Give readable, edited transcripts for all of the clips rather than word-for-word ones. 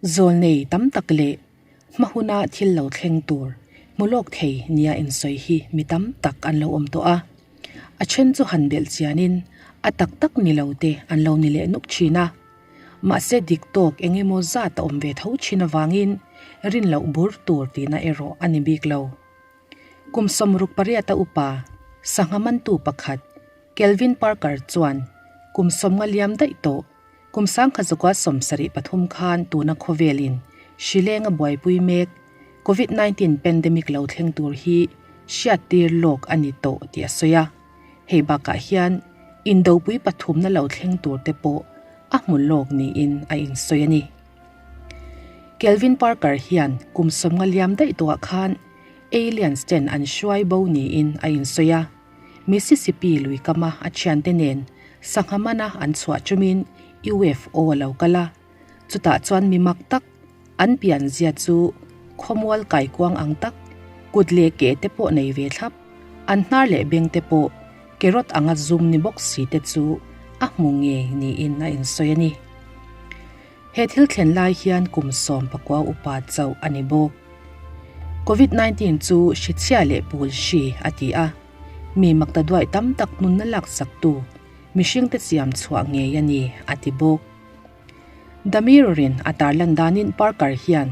Zawlnei tam tak leh hma huna thil lo thleng tur hmu lawk thei nia insawi hi mi tam tak an lo awm tawh a. A then chu han belh chianin a tak tak ni lo te an lo ni leh nuk thin a. Mahse dik tawk eng emaw zat a awm ve tho thin avangin rin loh bur tur tihna erawh a ni bik lo. Kum 68 a upa sangha mantu pakhat Kelvin Parker chuan kum 50 liam daih tawh Kum 1973 khan tuna khawvelin hrileng a buaipui mek Covid 19 pandemic lo thleng tur hi hriattir lawk a ni tawh tih a sawi a. Hei bakah hian indopui pathumna lo thleng tur te pawh a hmu lawk niin a insawi a ni. Kelvin Parker hian kum 50 liam daih tawhah khan aliens ten an hruai bo niin a insawi a. Mississippi lui kama a thiante nen sangha mana an chhuah chumin UFO a lo kal a, chutah chuan mi mak tak an pian zia chu khawmual kaikuang ang tak, kut leh ke te pawh nei ve thlap, an hnar leh beng te pawh carrot anga zum ni bawk si te chu a hmu ngei niin a insawi a ni. He thil thlen lai hian kum 19 upa chauh a ni bawk. Covid 19 chu hrichhia leh pul hri a ti a, mi makta duai tam tak nunna laksaktu mihringte siam chhuah ngei a ni a ti bawk. The Mirror-in a tarlan danin Parker hian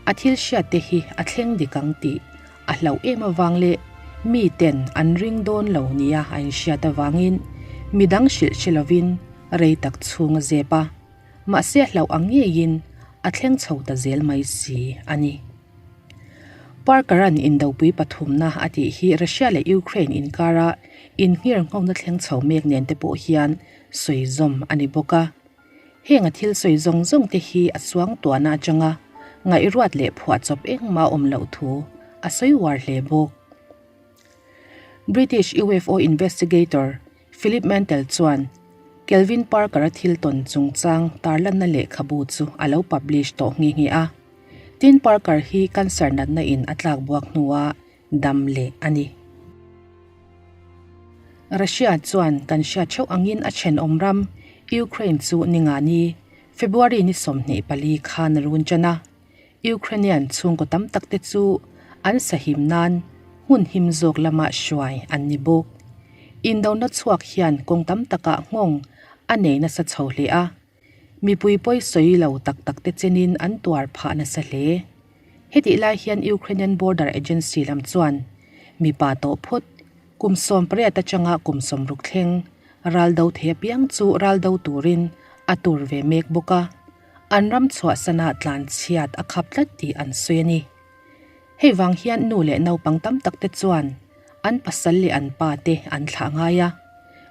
a thil hriatte hi a thleng dik ang tih a hlauh em avang leh miten an ring dawn lo nia a inhriat avangin midang hrilh hre lovin rei tak chhung a zep a. Mahse hlauh ang ngeiin a thleng chho ta zel mai si a ni. Parker-a'n indopui pathumna a tih hi Russia leh Ukraine inkara innghirnghona thleng chho mek nen te pawh hian sawi zawm a ni bawk a. Heng a thil sawi zawng zawng te hi a chuang tuahna atanga ngaihruat leh phuahchawp engmah awm loh thu a sawi uar hle bawk. British UFO investigator Philip Mantle chuan Kelvin Parker-a thil tawn chungchang tarlanna lehkhabu chu a lo publish tawh nghe nghe a. Tin, Parker hi cancer natna in a tlak buak hnua dam leh a ni. Russia chuan kan hriat theuh angin a thenawm ram Ukraine chu ningani, February ni 24 khan a run tan a. Ukrainian chhungkaw tam tak te chu an sahim nan hmun him zawk lama hruai an ni bawk. Indona chhuak hian kawng tam takah nghawng a nei nasa chho hle a, mipui pawi sawi lo tak tak te chenin an tuar phah nasa hle. Hetih lai hian Ukrainian Border Agency lam chuan mipa tawh phawt kum 18 atanga kum 60 thleng ral do thei apiang chu ral do turin a tur ve mek bawk a. An ram chhuahsana tlan chhiat a khap tlat tih an sawi a ni. Hei vang hian nu leh naupang tam tak te chuan an pasal leh an pa te an thlah ngai a.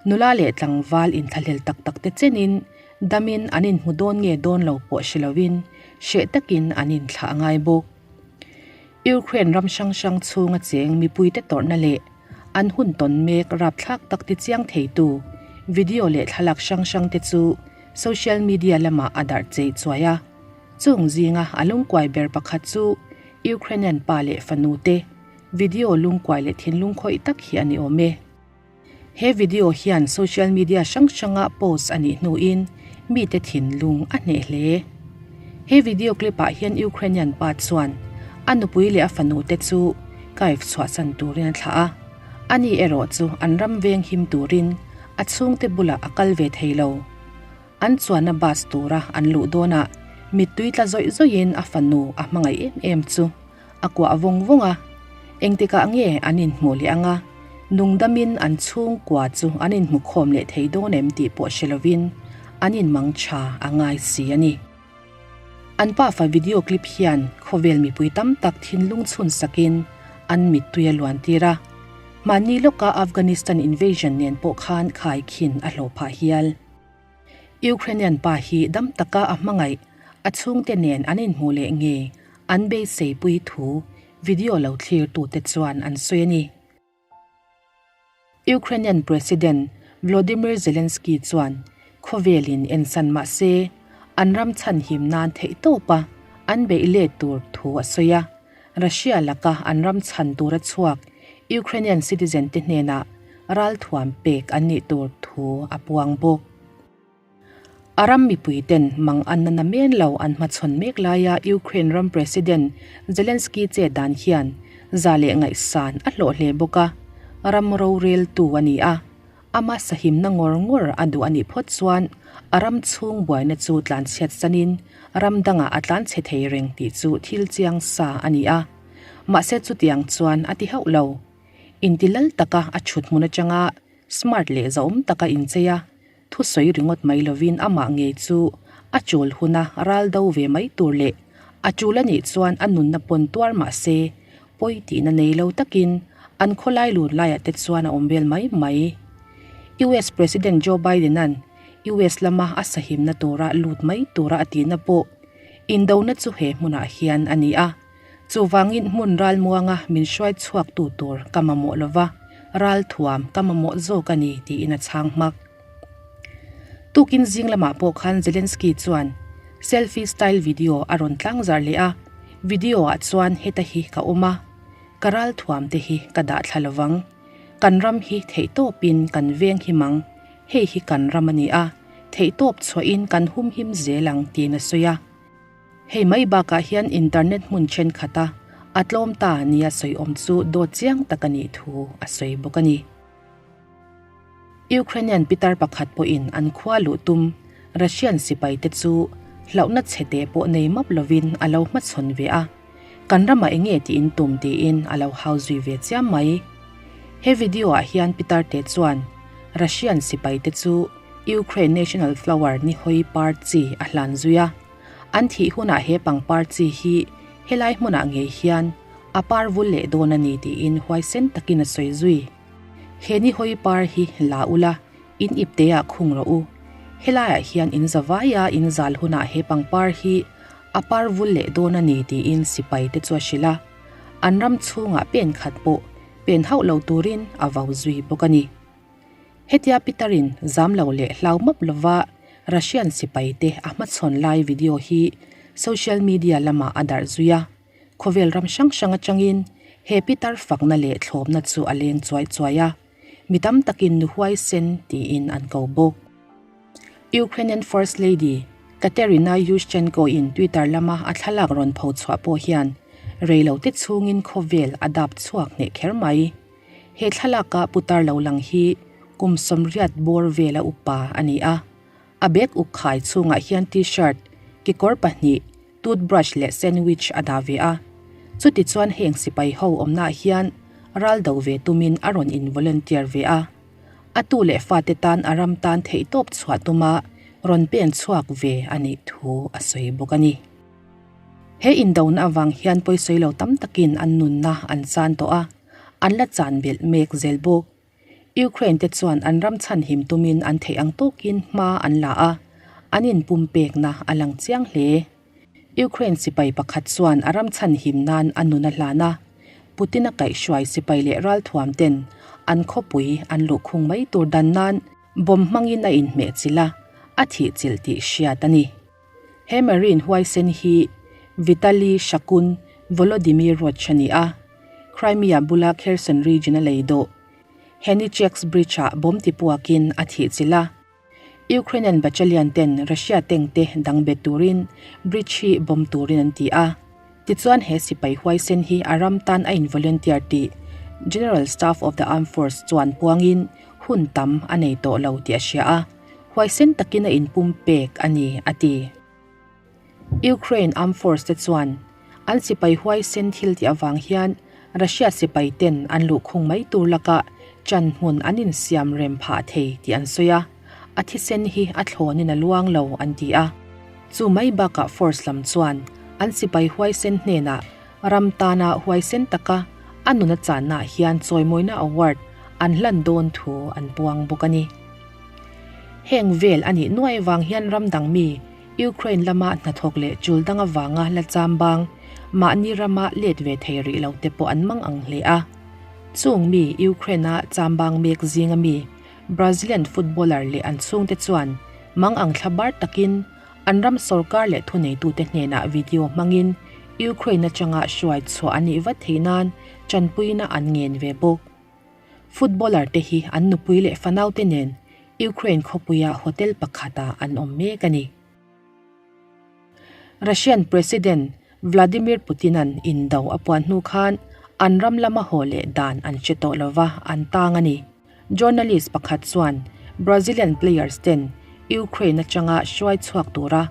Nula leh tlangval inthlahlel tak tak te chenin damin an inhmu dawn nge dawn lo pawh hre lovin hreh takin an inthlah ngai bawk. Ukraine ram hrang hrang chhunga cheng mipuite tawrhna leh an hun tawn mek rapthlak tak ti chiang theitu video leh thlalak hrang hrang te chu social media lamah a darh chei chuai a. Chung zinga a lungkuai ber pakhat chu Ukrainian pa leh fanu te video lungkuai leh thinlung khawih tak hi a ni awm e. He video hian social media hrang hranga post a nih hnuin mite thinlung a hneh hle. He video clip ah hian Ukrainian pa chuan a nupui leh a fanu te chu Kyiv chhuahsan turin a thlah a. Ani erawh chu an ram veng him turin a chhungte bulah a kal ve thei lo. An chuanna bus tura an luh dawnah mittui tla zawih zawihin a fanu a hmangaih em em chu a kuah vawng vawng a. Engtikah nge an inhmuh leh anga nungdamin an chhungkua chu an inhmu khawm leh thei dawn em tih pawh hre lovin an inmang tha a ngai si a ni. An pafa video clip hian khawvel mipui tam tak thinlung chhun sakin an mittui a luan tir a. Mahni lawka Afghanistan invasion nen pawh khan khai khin a hlawh phah hial. Ukrainian pa hi dam taka a hmangaih a chhungte nen an inhmuh leh nge an beiseipui thu video lo thlirtute chuan an sawi a ni. Ukrainian President Volodymyr Zelensky chuan khawvelin ensan mah se an ram chhanhim nan theihtawpa an beih let tur thu a sawi a. Russia laka an ram chhan tura chhuak Ukrainian citizen te hnenah ralthuam pek an nih tur thu a puang bawk. A ram mipuiten mang anna namen lo an hmachhawn mek laia Ukraine ram President Zelensky che dan hian za leh ngaihsan a hlawh hle bawk a, ram roreltu a ni a. Ama sahimna ngawr ngawr a duh a nih phawt chuan a ram chhung buaina chu tlanchhiat sanin ram dangah a tlanchhe thei reng tih chu thil chiang sa a ni a. Mahse chutiang chuan a ti hauh lo. Inti lal taka a chhut hmun atanga smart leh zahawm taka inchei a, thusawi ringawt mai lovin amah ngei chu a chul huna ral do ve mai tur leh a chul a nih chuan a nunna pawn tuar mah se pawi tihna nei lo takin an khawlai lun laiah te chuan a awm vel mai mai. US President Joe Biden-a'n US lama a sahimna tura lut mai tura a tihna pawh indona chu he hmunah hian a ni a. Chuvangin hmun ralmuanga min hruai chhuaktu tur ka mamawh lova, ralthuam ka mamawh zawk a ni tiin a chhang hmak. Tukin zing lamah pawh khan Zelensky chuan selfie style video a rawn tlangzar leh a, video ah chuan heta hi ka awm a, ka ralthuam te hi ka dah thla lovang, kan ram hi theihtawpin kan veng him ang, hei hi kan ram a ni a, theihtawp chhuahin kan humhim zel ang tiin a sawi a. Hei mai bakah hian internet hmun thenkhat a a tlawm ta nia sawi awm chu dawt chiang tak a nih thu a sawi bawk a ni. Ukrainian pitar pakhat pawhin an khua luh tum Russian sipai te chu hlauhna chhete pawh nei map lovin a lo hmachhawn ve a, kan ramah eng nge tih in tum tiin a lo hau zui ve chiam mai. He video ah hian pitar te chuan Russian sipai te chu Ukraine national flower nihawi par chi a hlan zui a. An thih hunah he pangpar chi hi helai hmunah ngei hian a par vul leh dawn a ni tiin huaisen takin a sawi zui. He nihawi par hi la ula, in ipteah khung rawh u. Helaiah hian in za vaia in zal hunah he pangpar hi a par vul leh dawn a ni tiin sipai te chu a hrilh a. An ram chhungah pen khat pawh pen hauh lo turin a vau zui bawk a ni. Hetia Peter-in zam lo leh hlau map lova Russian sipaite a hmachhawn lai video hi social media lamah a darh zui a, khawvel ram hrang hrang atangin he Peter fakna leh thlawmna chu a leng chuai chuai a, mi tam takin nu huaisen tiin an ko bawk. Ukrainian First Lady Kateryna Yushchenko-in Twitter lama a thlalak rawn pho chhuah pawh hian reilote chhungin khawvel a dap chhuak hneh kher mai. He thlalaka putar lo lang hi kum sawmriat bawr vela upa a ni a. A bag uk khai chhungah hian t-shirt, kekawr pahnih, toothbrush leh sandwich a dah ve a. Chutichuan heng sipai ho awmnaah hian ral do ve tumin a rawn in volunteer ve a. A tu leh fate tan a ram tan theihtawp chhuah tuma rawn pen chhuak ve a nih thu a sawi bawk a ni. He indona avang hian pawisawi lo tam takin an nunna an chan tawh a, an la chan belh mek zel bawk. Ukraine te chuan an ram chhanhim tumin an theih ang tawkin hma an la a, an inpumpekna a lang chiang hle. Ukraine sipai pakhat chuan a ram chhanhim nan a nun a hlan a, Putin-a kaihhruai sipai leh ralthuam ten an khawpui an luhkhung mai tur dan nan bomb hmangin a inhmehchilh a, a thihchilh tih hriat a ni. He Marine huaisen hi Vitaly Shakun Volodymyr Roch a ni a, Crimea bula Kherson region a lei dawh Henichesk Bridge-ah bomb tipuakin a thihchilh a. Ukrainian battalion ten Russia tank te dang bet turin bridge hi bomb turin an ti a. Tichuan he sipai huaisen hi a ram tan a in volunteer tih General Staff of the Armed Force chuan puangin hun tam a nei tawh lo tih a hria a. Huaisen takin a inpum pek a ni, a ti. Ukraine Armed Force te chuan an sipai huaisen thil tih avang hian Russia sipai ten an luhkhung mai tur lakah chan hmun an insiam rem phah thei tih an sawi a, a thisen hi a thlawnin a luang lo an ti a. Chu mai bakah force lam chuan an sipai huaisen hnenah ram tana huaisen taka a nun a channaah hian chawimawina award an hlan dawn thu an puang bawk a ni. Heng vel a nih nuai vang hian ram dang mi Ukraine lama hnathawk leh chul dang avanga la cham bang mahni rama let ve thei rih lo te pawh an mang ang hle a. Chung mi Ukraine-a cham bang mek zinga mi Brazilian footballer leh an chhungte chuan mang ang thla bar takin an ram sorkar leh thuneitute hnenah video hmangin Ukraine atanga hruai chhuah a nih vat theih nan tanpuina an ngen ve bawk. Footballer te hi an nupui leh fanaute nen Ukraine khawpuia hotel pakhatah an awm mek a ni. Russian President Vladimir Putin-a'n indo a puan hnu khan an ram lama haw leh dan an hre tawh lova an tang a ni. Journalist pakhat chuan Brazilian players ten Ukraine atanga hruai chhuak tura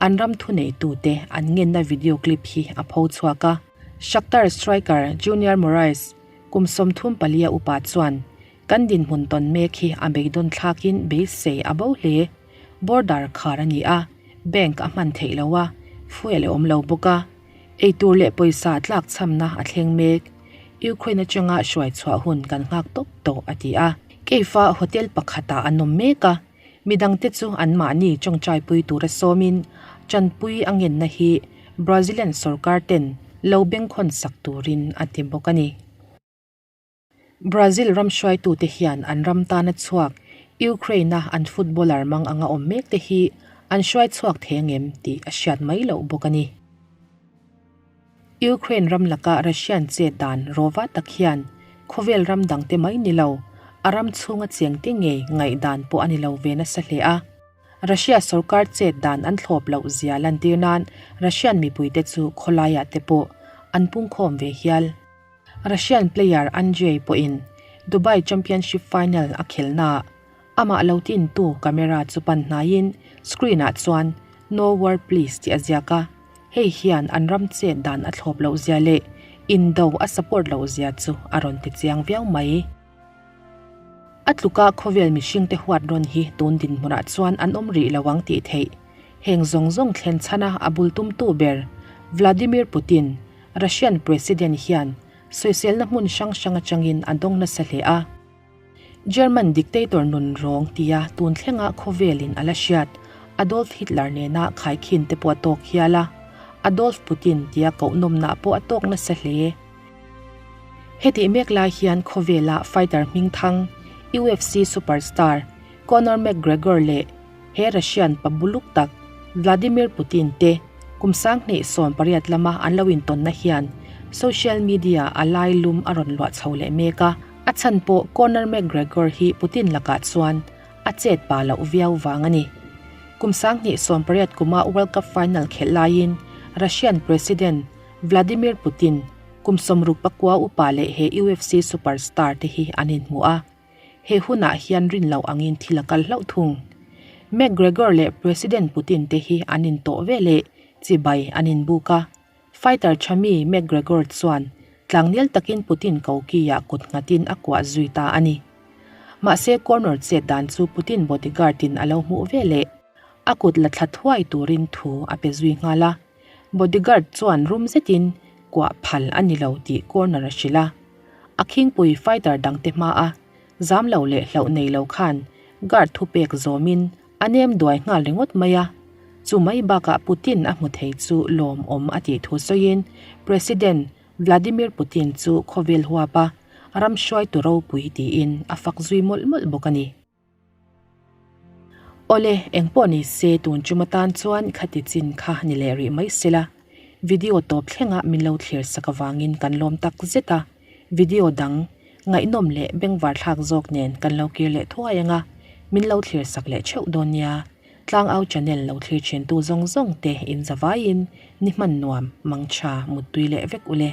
an ram thuneitute an ngenna video clip hi a pho chhuak a. Shakhtar striker Junior Moraes kum 34 a upa chuan Kan dinhmun tawn mek hi a beidawn thlakin beisei a bo hle. Border khar a ni a, bank a hman theih lo a, fuel a awm lo bawk a. Eitur leh pawisa tlak chhamna a thleng mek. Ukraine atanga hruai chhuah hun kan nghak tawp tawh a ti a. Keifa hotel pakhatah an awm mek a, midangte chu anmahni tawngtaipui tura sawmin tanpui a ngenna hi Brazilian sorkar ten lo bengkhawn sak turin a ti bawk a ni. Brazil ram hruaitute hian an ram tana chhuak Ukraine-a an footballer mang anga awm mek te hi an hruai chhuak thei angem tih a hriat mai loh bawk a ni. Ukraine ram laka Russian chet dan rawva tak hian khawvel ram dangte mai ni lo, a ram chhunga chengte ngei ngaihdan pawh a ni lo ve nasa hle a. Russia sorkar chet dan an thlawp loh zia lantir nan Russian mipuite chu khawlaiah te pawh an pungkhawm ve hial. Russian player Andrei pawhin Dubai Championship final a khelhnaah amah lo tintu camera chu pan hnaiin screen-ah chuan No war please tih a ziak a, hei hian an ram chet dan a thlawp loh zia leh indo a support loh zia chu a rawn ti chiang viau mai. A tluka khawvel mihringte huat rawn hi tun dinhmunah chuan an awm rih lo ang tih theih. Heng zawng zawng thlen chhana a bul tumtu ber Vladimir Putin, Russian President hian sawiselna hmun hrang hrang atangin a dawng nasa hle a. German dictator nun rawng tia tun thlenga khawvelin a la hriat Adolf Hitler nena khaikhin te pawh a tawk hial a, Adolf Putin tia kohnawmna pawh a tawk nasa hle. Hetih mek lai hian khawvela fighter hmingthang UFC superstar Conor McGregor leh He Russian pa buluk tak Vladimir Putin te kum 2018 lama an lo intawnna hian social media a lai lum a rawn luah chho leh mek a. A chhan pawh Conor McGregor hi Putin lakah chuan a chet pa loh viau vang a ni. Kum 2018 kuma World Cup final khelh laiin Russian President Vladimir Putin kum 69 upa leh he UFC superstar te hi an inhmu a. He hunah hian rin loh angin thil a kal hlauh thung. McGregor leh President Putin te hi an intawh ve leh chibai an inbuk a. Fighter tha mi McGregor chuan tlangnel takin Putin koki-ah kut nghatin a kuah zui ta a ni. Mahse corner chet dan chu Putin bodyguard-in a lo hmuh ve leh a kut la thla thuai turin thu a pe zui nghal a. Bodyguard chuan rum zetin kuah phal a ni lo tih corner a hrilh a. A khingpui fighter dangte hmaa zam lo leh hlauh nei lo khan guard thupek zawmin a nem duai nghal ringawt mai a. Chu mai bakah Putin a hmu thei chu lawmawm a tih thu sawiin President Vladimir Putin chu khawvel huapa ram hruaitu ropui tiin a fak zui mawlh mawlh bawk a ni. Awle, engpawh ni se tun tum atan chuan khati chin kha ni leh rih mai sela, video tawp thlenga min lo thlir sak avangin kan lawm tak zet a, video dang ngaihnawm leh bengvar thlak zawk nen kan lo kir leh thuai anga min lo thlir sak leh theuh dawn nia, Tlangau channel lo thlir thintu zawng zawng te in zavaiin ni hman nuam, mangtha, muttui leh vek ule.